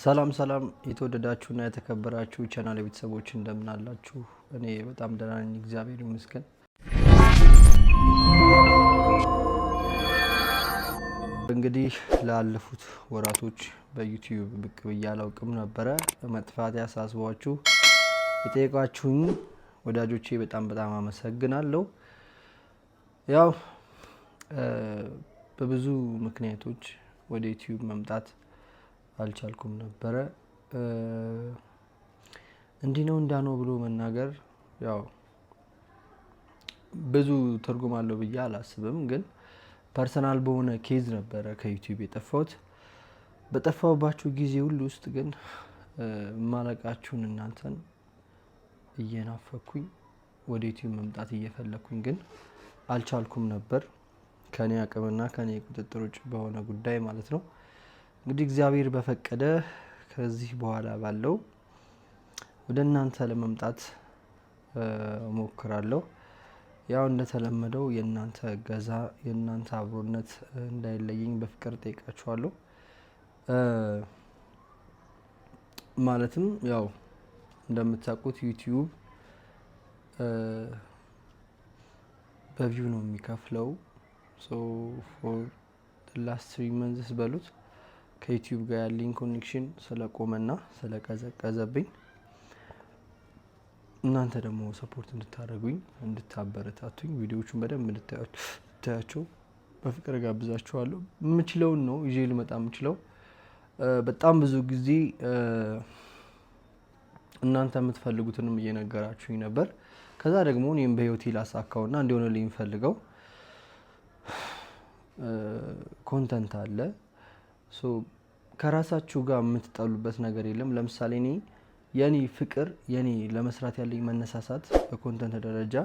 ሰላም ሰላም የተወደዳችሁና የተከበራችሁ ቻናል ቤተሰቦች እንደምን አላችሁ? እኔ በጣም ደህና ነኝ፣ እግዚአብሔር ይመስገን። እንግዲህ ላለፉት ወራቶች በ YouTube ብቅ ብዬ አላውቅም ነበረ። መጥፋት ያሳስቧችሁ የጠየቃችሁኝ ወዳጆቼ በጣም በጣም አመሰግናለሁ። ያው በብዙ ምክንያቶች ወደ YouTube መምጣት አልቻልኩም ነበረ። እንዲህ ነው እንዳ ነው ብሎ መናገር ያው ብዙ ትርጉም አለው ብዬ አላስብም። ግን personal በሆነ case ነበረ ከ YouTube የጠፋሁት። በጠፋሁባችሁ ጊዜ ሁሉ ውስጥ ግን ማለቃችሁን እናንተን እየናፈኩኝ ወደ YouTube መምጣት እየፈለኩኝ ግን አልቻልኩም ነበር፣ ከኔ አቅምና ከኔ ቁጥጥር ውጭ በሆነ ጉዳይ ማለት ነው። እንግዲህ እግዚአብሔር በፈቀደ ከዚህ በኋላ ባለው ወደ እናንተ ለመምጣት እሞክራለሁ። ያው እንደተለመደው የእናንተ እገዛ፣ የእናንተ አብሮነት እንዳይለየኝ በፍቅር ጠይቃችኋለሁ። ማለትም ያው እንደምታውቁት YouTube በ view ነው የሚከፍለው። For last 3 months በሉት ከ YouTube ጋር ያለኝ connection ስለቆመና ስለቀዘቀዘብኝ እናንተ ደግሞ support እንድታደርጉኝ፣ እንድታበረታቱኝ፣ ቪዲዮዎቹን በደንብ እንድታያቸው በፍቅር ጋብዛችኋለሁ። የምችለውን ነው ይዤ ልመጣ የምችለው። በጣም ብዙ ጊዜ እናንተ የምትፈልጉትንም እየነገራችሁኝ ነበር። ከዛ ደግሞ እኔም በህይወቴ ላሳካውና እንዲሆንልኝ የምፈልገው content አለ። ከራሳችሁ ጋር የምትጣሉበት ነገር የለም። ለምሳሌ እኔ የኔ ፍቅር፣ የኔ ለመስራት ያለኝ መነሳሳት በ content ደረጃ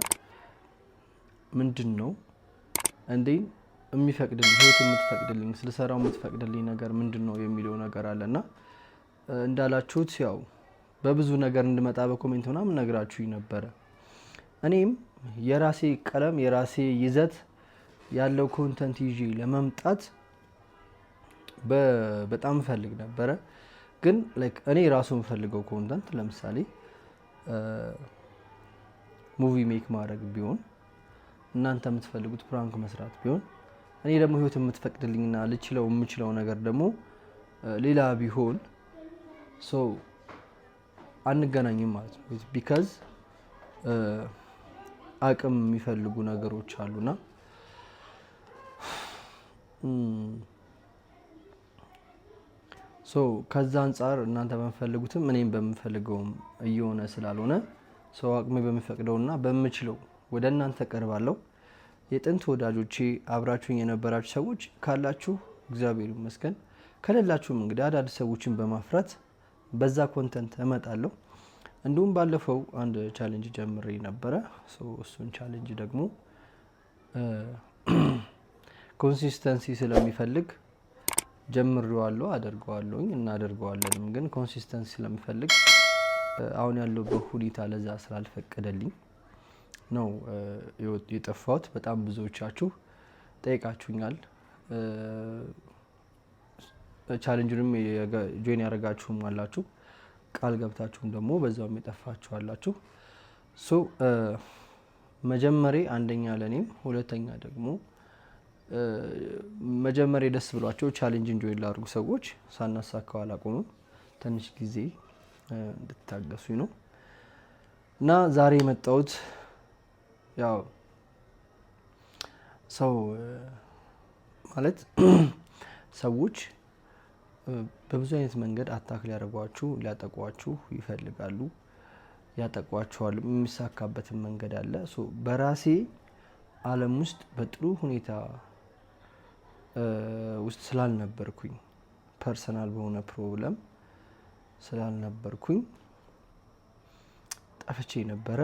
ምንድን ነው፣ እንዴ የሚፈቅድልኝ፣ ህይወት የምትፈቅድልኝ፣ ስለሰራው የምትፈቅድልኝ ነገር ምንድን ነው የሚለው ነገር አለ። እና እንዳላችሁት ያው በብዙ ነገር እንድመጣ በ comment ምናምን ነግራችሁኝ ነበረ። እኔም የራሴ ቀለም፣ የራሴ ይዘት ያለው content ይዤ ለመምጣት በጣም እፈልግ ነበረ። ግን like እኔ ራሱ የምፈልገው content ለምሳሌ movie make ማድረግ ቢሆን፣ እናንተ የምትፈልጉት prank መስራት ቢሆን፣ እኔ ደግሞ ህይወት የምትፈቅድልኝና ልችለው የምችለው ነገር ደግሞ ሌላ ቢሆን so አንገናኝም ማለት ነው። Because አቅም የሚፈልጉ ነገሮች አሉና so ከዛ አንጻር እናንተ በምፈልጉትም እኔም በምፈልገውም እየሆነ ስላልሆነ so አቅሜ በሚፈቅደውና በምችለው ወደ እናንተ ቀርባለሁ። የጥንት ወዳጆቼ፣ አብራችሁኝ የነበራችሁ ሰዎች ካላችሁ እግዚአብሔር ይመስገን፣ ከሌላችሁም እንግዲህ አዳዲስ ሰዎችን በማፍራት በዛ content እመጣለሁ። እንዲሁም ባለፈው አንድ challenge ጀምሬ ነበረ። እሱን challenge ደግሞ consistency ስለሚፈልግ ጀምሬዋለሁ፣ አደርገዋለሁኝ፣ እናደርገዋለንም። ግን consistency ስለሚፈልግ አሁን ያለሁበት ሁኔታ ለዛ ስላልፈቀደልኝ ነው የጠፋሁት። በጣም ብዙዎቻችሁ ጠይቃችሁኛል። Challenge ኡንም join ያደረጋችሁም አላችሁ፣ ቃል ገብታችሁም ደግሞ በዛውም የጠፋችሁ አላችሁ። So መጀመሬ አንደኛ ለእኔም፣ ሁለተኛ ደግሞ መጀመሪያ ደስ ብሏቸው challenge enjoy ላደርጉ ሰዎች ሳናሳካው አላቆምም። ትንሽ ጊዜ እንድታገሱኝ ነው። እና ዛሬ የመጣሁት ያው ሰው ማለት ሰዎች በብዙ አይነት መንገድ attack ሊያደርጓችሁ፣ ሊያጠቋችሁ ይፈልጋሉ፣ ያጠቋችኋል። የሚሳካበትን መንገድ አለ። በራሴ ዓለም ውስጥ በጥሩ ሁኔታ ውስጥ ስላልነበርኩኝ፣ personal በሆነ problem ስላልነበርኩኝ ጠፍቼ ነበረ።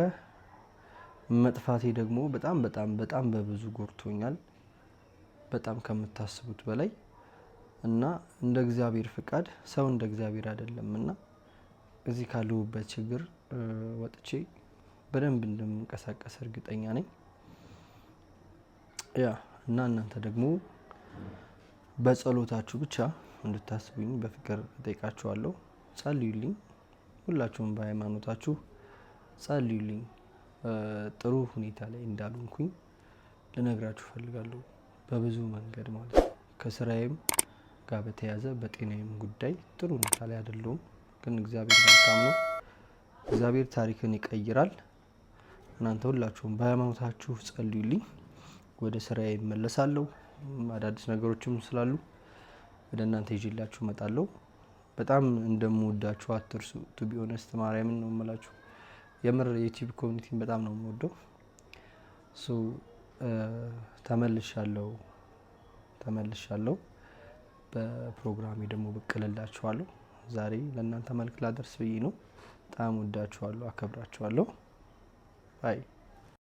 መጥፋቴ ደግሞ በጣም በጣም በጣም በብዙ ጎድቶኛል። በጣም ከምታስቡት በላይ። እና እንደ እግዚአብሔር ፍቃድ፣ ሰው እንደ እግዚአብሔር አይደለም፣ እና እዚህ ካለሁበት ችግር ወጥቼ በደንብ እንደምንቀሳቀስ እርግጠኛ ነኝ። Yeah፣ እና እናንተ ደግሞ በጸሎታችሁ ብቻ እንድታስቡኝ በፍቅር እጠይቃችኋለሁ። ጸልዩልኝ። ሁላችሁም በሃይማኖታችሁ ጸልዩልኝ። ጥሩ ሁኔታ ላይ እንዳልሆንኩኝ ልነግራችሁ እፈልጋለሁ። በብዙ መንገድ ማለት ነው። ከስራዬም ጋር በተያያዘ በጤናዬም ጉዳይ ጥሩ ሁኔታ ላይ አይደለሁም። ግን እግዚአብሔር መልካም ነው። እግዚአብሔር ታሪክን ይቀይራል። እናንተ ሁላችሁም በሃይማኖታችሁ ጸልዩልኝ። ወደ ስራዬ እመለሳለሁ። አዳዲስ ነገሮችም ስላሉ ወደ እናንተ ይዤላችሁ እመጣለሁ። በጣም እንደምወዳችሁ አትርሱ። To be honest፣ ማርያምን ነው የምላችሁ። የምር የ YouTube community ን በጣም ነው የምወደው። So ተመልሻለሁ፣ ተመልሻለሁ። በፕሮግራሜ ደግሞ ብቅ እልላችኋለሁ። ዛሬ ለእናንተ መልእክት ላደርስ ብዬ ነው። በጣም ወዳችኋለሁ፣ አከብራችኋለሁ። Bye.